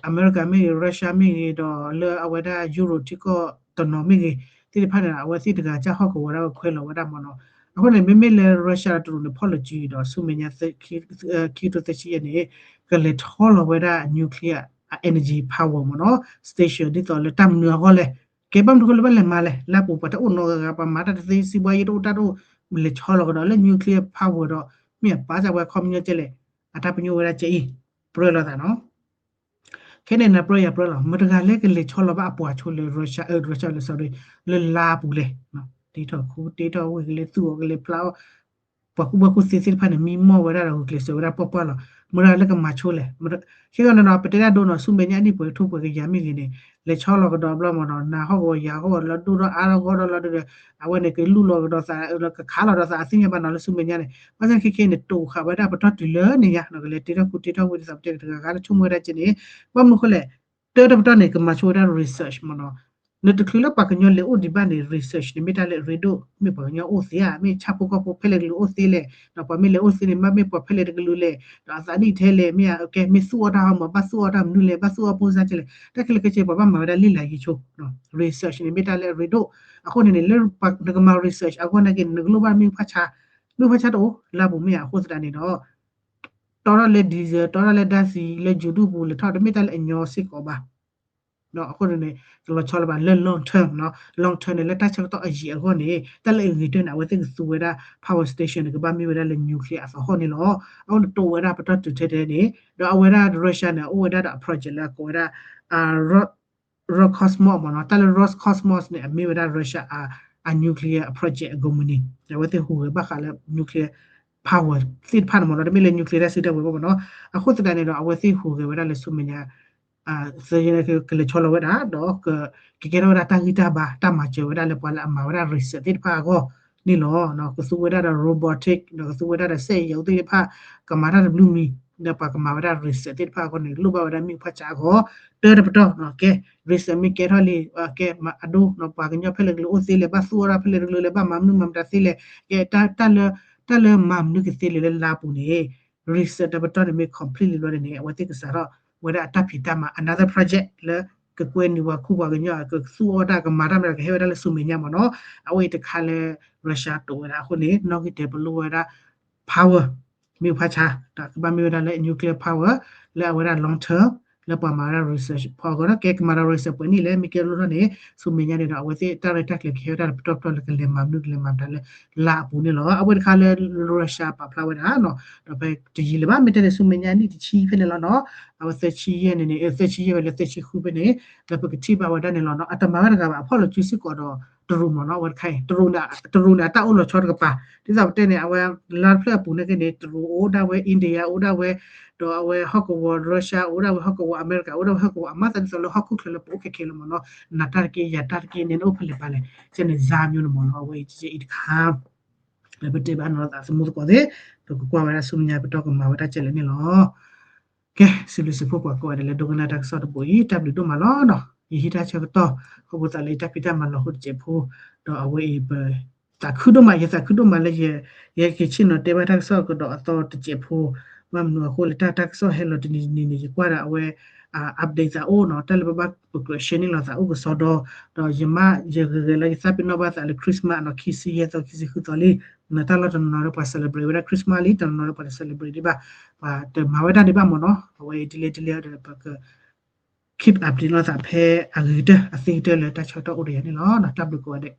အမဲရကၤမ့ၢ်ဂ့ၤ Russia မ့ၢ်ဂ့ၤ ဒီးလၢအဝဲဒၣ် Europe ထံကီၢ်တနီၤမ့ၢ်ဂ့ၤ, သ့ၣ်တဖၣ်န့ၣ် အဝဲသ့ၣ်တဂၤကစၢ်ဟီၣ်ကဝီၤဒၣ်ဝဲခွဲးလီၤဝဲဒၣ်မ့ၢ်နီၤ, အဃိန့ၣ် မ့မ့ၢ်လၢ Russia ဒီးတရူးန့ၣ် ဖီၣ်လီၤစုဒီးဆူမဲာ်ညါ ခံကထိသၢဆံယဲၢ်န့ၣ် ကလဲၤထီလီၤဝဲဒၣ် nuclear energy power မ့ၢ်နီၤ station ဒ်သိးလၢတၢ်မနုၤအဂီၢ်လဲၣ်, ကဲဘၣ်မနုၤအဃိလၢဘၣ်လဲၤမၤလဲၣ်, လါပူၤပှၤတအိၣ်နီတဂၤဂၤ ပှၤမၤတၢ်တသ့ စံးဘှါယံတအိၣ်တၢ်တအိၣ်, လဲၤဆီလီၤကဒီးလၢ nuclear power ဒီး မ့ၢ်အပာ်စၢ်ဝဲခီပညီကဲလဲၣ်, အတၢ်ပညိၣ်ဝဲဒၣ်ကဲအံၤ, ပြၢလိာ်သးနီၤ ခဲန့ၣ်နပြၢယၤပြၢလီၤ, မတဂၤလဲၣ်ကလဲၤဆီလီၤဘၣ်အပှၤဆိလၢ Russia အၢ Russia လၢ sorry လၢလါပူၤလဲၣ်, တ့ထီၣ်ခူ တ့ထီၣ်ဝ့ၢ်ကလဲၤသူၣ်အီၤကလဲၤဖျါအီၤ, ပှၤကူၣ်ဘၣ်ကူၣ်သ့သ့ၣ်တဖၣ်န့ၣ် မံမီၢ်ဝဲဒၣ်ဒီးဂုာ်ကျဲးစၢးဝဲဒၣ်ပှၢ်ပှၢ်လီၤ, မတၤလၢကမၤဆိလဲၣ်. ခဲကီန့ၣ်နီၤ ပတဲဒၣ်ဒိနီၤ ဆူမဲာ်ညါအနံၣ်ပှဲၤကထိပှဲၤကယၤမ့ၢ်ဂ့ၤန့ၣ် လဲၤဆီလီၤကဒီးဘျီမ့ၢ်နီၤ နၤဟီၣ်ကဝီၤယၤဟီၣ်ကဝီၤလီၤဒိၣ်ထီၣ်အါထီၣ်ဂီၢ်ထီၣ်လီၤဒီး အဝဲန့ၣ်ကလူၢ်လီၤကဒီးသး ကခးလီၤဒီးသးအသ့ၣ်ညါဘၣ်နီၤ လၢဆူမဲာ်ညါန့ၣ် ဘၣ်ဆၣ်ခဲခဲန့ၣ် တိာ်ဃာ်ဝဲဒၣ်ပတီၢ်တုၤလၢန့ၣ်ညါနီၤ ကလဲၤတ့ထီၣ်ခူတ့ထီၣ်ဝံၤဒ်သိးပတဲတဂၤဂၤလၢဆိကမိၣ်ဝဲဒၣ်ကဲန့ၣ် ဘၣ်မနုၤဃိလဲၣ် တၢ်တပတီၢ်န့ၣ် ကမၤဆိဝဲဒၣ် research မ့ၢ်နီၤ နတချုးလၢပှၤကညီလဲၤအိၣ်ဒံးဘၣ်န့ၣ် research န့ၣ် မ့ၢ်တၢ်လၢအရ့ဒိၣ် မ့ၢ်ပှၤကညီအိၣ်သ့ဧါ မ့ၢ်ဆၣ်ဖိကီၢ်ဖိဖဲလဲၣ်တကလုာ်အိၣ်သ့လဲၣ် ဒီးပှၤမ့ၢ်လဲၤအိၣ်သ့န့ၣ် မ့ၢ်ပှၤဖဲလဲၣ်တကလုာ်လဲၣ် ဒီးအသးနံၣ်ထဲလဲၣ် မ့ၢ်ကဲ မ့ၢ်သူၣ်အီၣ်တၢ်ဟီမး ဘၣ်သူၣ်အီၣ်တၢ်မနုၤလဲၣ် ဘၣ်သူၣ်အီၣ်ဖိစါကဲလဲၣ် တၢ်ခဲလၢာ်ခဲဆ့ ပှၤဘၣ်မၤဝဲဒၣ်လ့ၣ်လၤယံၤဆိ research န့ၣ် မ့ၢ်တၢ်လၢအရ့ဒိၣ် အဃိန့ၣ်န့ၣ် လၢနကမၤ research အဂီၢ်နာ်က့ နကလိၣ်ဘၣ်မ့ၣ်အူဖးဆါ မ့ၣ်အူဖးဆါတအိၣ်လၢအပူၤမ့ၢ်ဧါ အဃိသတးန့ၣ်ဒီး တီထီၣ်လၢ diesel တီထီၣ်လၢဓာတ်ဆီ လၢယိၤဒူၣ်ပူၤ လဲၤထီၣ်တမ့ၢ်တၢ်လၢအညီစ့ၢ်ကီးဘၣ် အဃိန့ၣ် ကလီၤဆီလၢၤဘၣ်လၢ long term နီၤ long term န့ၣ် လၢတၢ်ဆၢကတီၢ်အယံာ်အဂီၢ်န့ၣ် တၢ်လၢအဂ့ၤကတၢၢ်န့ၣ် အဝဲသ့ၣ်ကသူဝဲဒၣ် power station န့ၣ် ကဘၣ်မ့ၢ်ဝဲဒၣ်လၢ nuclear အသဟီၣ်န့ၣ်လီၤ. အဃိန့ၣ်တိာ်ဝဲဒၣ်ပတီၢ်တုၤထဲထဲန့ၣ် ဒီးအဝဲဒၣ် Russia န့ၣ် အိၣ်ဝဲဒၣ်ဒီးအ project လၢအကိးဝဲဒၣ် Roscosmos မ့ၢ်နီၤ တၢ်လၢ Roscosmos န့ၣ် အမ့ၢ်ဝဲဒၣ် Russia အ nuclear အ project အ company အဝဲသ့ၣ်ဟူးဂဲၤဘၣ်ဃးလၢ nuclear power သ့ၣ်တဖၣ်န့ၣ်မ့ၢ်နီၤ တမ့ၢ်လၢ nuclear တၢ်စုတၢ်ဝဲၤဘၣ်မ့ၢ်နီၤ အဃိသတးန့ၣ်ဒီး အဝဲသ့ၣ်ဟူးဂဲၤဝဲဒၣ်လၢဆူမဲာ်ညါ သၢ ကလဲၤဆီလီၤဝဲဒၣ် ဒီးကကဲထီၣ်ဝဲဒၣ်တၢ်ဂံၢ်တၢ်ဘါ တၢ်မၤစၢၤဝဲဒၣ်လၢပှၤလၢအမၤဝဲဒၣ် research သ့ၣ်တဖၣ်အဂီၢ်န့ၣ်လီၤ. ကသူဝဲဒၣ်ဒီး robotic ဒီးကသူဝဲဒၣ်ဒီး စက်ရုပ် သ့ၣ်တဖၣ် ကမၤတၢ်တဘျုးမံၤ ဒီးပှၤကမၤဝဲဒၣ် research သ့ၣ်တဖၣ်အဂီၢ်န့ၣ် လိၣ်ဘၣ်ဝဲဒၣ်မ့ၣ်အူဖးဆါအဂီၢ် တၢ်တပတီၢ် ကဲ research မ့ၢ်ကဲထီၣ်လံ ကဲအဒိ ပှၤကညီဖဲလဲၣ်တကလုာ်အိၣ်သ့လဲၣ် ဘၣ်သူၣ်အီၣ်တၢ်ဖဲလဲၣ်တကလုာ်လဲၣ် ဘၣ်မၤမနုၤမၤမတၤသ့လဲၣ် ကဲ တၢ်လၢ တၢ်လၢမၤမနုၤကသ့လဲၣ်လၢလါပူၤန့ၣ် research တၢ်ပတီၢ်န့ၣ်မ့ၢ် complete လံဘျီန့ၣ် အဝဲသ့ၣ်ကစးထီၣ်ဝဲဒၣ်အတၢ်ဖံးတၢ်မၤ another project လၢကကွဲနုာ်ပှၤခူပှၤကညီ ကသူၣ်အီၣ်တၢ် ကမၤတၢ်မတၤ ကဟဲဝဲဒၣ်လၢဆူမဲာ်ညါမ့ၢ်နီၤ အဝဲအံၤတခါလၢ Russia တိာ်ဝဲဒၣ်အဃိန့ၣ် နီၣ်ဂံၢ်တဲာ်ပလိၣ်ဝဲဒၣ် power မ့ၣ်အူဖးဆါ ကဘၣ်မ့ၢ်ဝဲဒၣ်လၢ nuclear power လၢအဝဲဒၣ် long term လၢပှၤမၤဝဲဒၣ် research ဖီအဂီၢ်ဒီး ကဲကမၤဒီး research ပှဲၤနံၣ်လဲၣ် မ့ၢ်ကဲလိၣ်ထီၣ်န့ၣ် ဆူမဲာ်ညါန့ၣ်ဒီး အဝဲသ့ၣ်တၢ်ရဲၣ်တၢ်ကျဲၤကဟဲဝဲဒၣ်တပတီၢ်ပတီၢ်လၢကလဲၤမၤမနုၤ ကလဲၤမၤမတၤလၢ လါအပူၤန့ၣ်လီၤ. အဝဲတခါလၢ Russia ပာ်ဖျါဝဲဒၣ်နီၤ ဒီးဖဲတယံာ်လၢၤဘၣ် မ့ၢ်တဲန့ၣ် ဆူမဲာ်ညါနံၣ်တဆံဖဲန့ၣ်လီၤနီၤ အဝဲသၢဆံယဲၢ်န့ၣ်န့ၣ် သၢဆံယဲၢ်ဝဲလၢသၢဆံဃုဖဲန့ၣ် လၢပကထံၣ်ဘၣ်ဝဲဒၣ်န့ၣ်လီၤနီၤ အတမၤဝဲတဂၤဘၣ် အဖီၣ်လိာ်စုစ့ၢ်ကီးဒီးတရူးမ့ၢ်နီၤ အဝဲတခါအံၤ တရူးန့ၣ် တရူးန့ၣ် အတၢ်အိၣ်လီၤဆီတကပၤ ဒ်သိးပတဲန့ၣ် အဝဲလါတဖျၢၣ်အပူၤန့ၣ်က့န့ၣ် တရူးအိၣ်ဒၣ်ဝဲ India အိၣ်ဒၣ်ဝဲ ဒီးအဝဲဟီၣ်ကဝီၤ Russia အိၣ်ဒၣ်ဝဲ ဟီၣ်ကဝီၤ America အိၣ်ဒၣ်ဝဲ ဟီၣ်ကဝီၤအမၤသးဒ်သိးလၢဟီၣ်ခိၣ်ချၢလၢပအိၣ်ခဲခဲလၢာ်မ့ၢ်နီၤ နတၢ်တက့ၢ် ယတၢ်တက့ၢ်န့ၣ် နအိၣ်ဖဲလဲၣ်ပာ်လဲၣ် ကဲန့ၣ် ဇါမျိုးန့ၣ်မ့ၢ်နီၤ အဝဲအံၤတခါ လၢပတဲဘၣ်နီၤသးသမူသကိးသ့ၣ် ပကကွၢ်ဝဲဒၣ်ဆူမဲာ်ညါပတီၢ်ကမၤဝဲဒၣ်ကဲလဲၣ်န့ၣ်လီၤ. ကဲ စံးဘျုးစံးဖှိၣ်ပှၤကိးဂၤဒဲးလၢဒိကနၣ်တၢ်ကစီၣ်တဘိအံၤ တၢ်ဘျုးဒိၣ်မးလီၤနီၤ ယဟံးတၢ်ဆၢကတီၢ် ခီဖျိသးလၢယတၢ်ဖံးတၢ်မၤလီၤဟိတစဲးဖိ ဒီးအဝဲအံၤပ သးခုဒိၣ်မး ယသးခုဒိၣ်မးလၢ ယက့ၤဆ့ၣ်နီၤတဲဘၣ်တၢ်ကစီၣ်ကဒီးအသီတစဲးဖိ ဘၣ်မနုၤအဃိလဲၣ် တၢ်တၢ်ကစီၣ်ဟဲလီၤတနံၤတနံၤန့ၣ် ယကွၢ်ဒီးအဝဲ update သးအိၣ်နီၤ တၢ်လၢပဘၣ်ပကြၢး share န့ၢ်လီၤသးအိၣ်ကစီဒီ ဒီးယမ့ၢ်ယဂဲၤဂဲၤလၢယသးပ့ၤနီၣ်ဘၣ်သးလၢ Christmas နီၤ ခံဆံယဲၢ်သီ ခံဆံဃုသီလံ နတၢ်လီၢ်တနီၤနီၤဒီးပှၤ celebrate ဝဲဒၣ် Christmas လံ တနီၤနီၤဒီးပှၤတ celebrate ဒံးဘၣ် ပှၤတမၤဝဲဒၣ်ဒံးဘၣ်မ့ၢ်နီၤ အဝဲအံၤဒ်လဲၣ်ဒ်လဲၣ်ဒီးပက keep update လီၤသးဖဲအဂ့ၤကတၢၢ်အသ့ကတၢၢ်လၢတၢ်ဆၢကတီၢ်အိၣ်ဒီးယၤန့ၣ်လီၤ တၢ်ဘျုးကိးဂၤဒဲး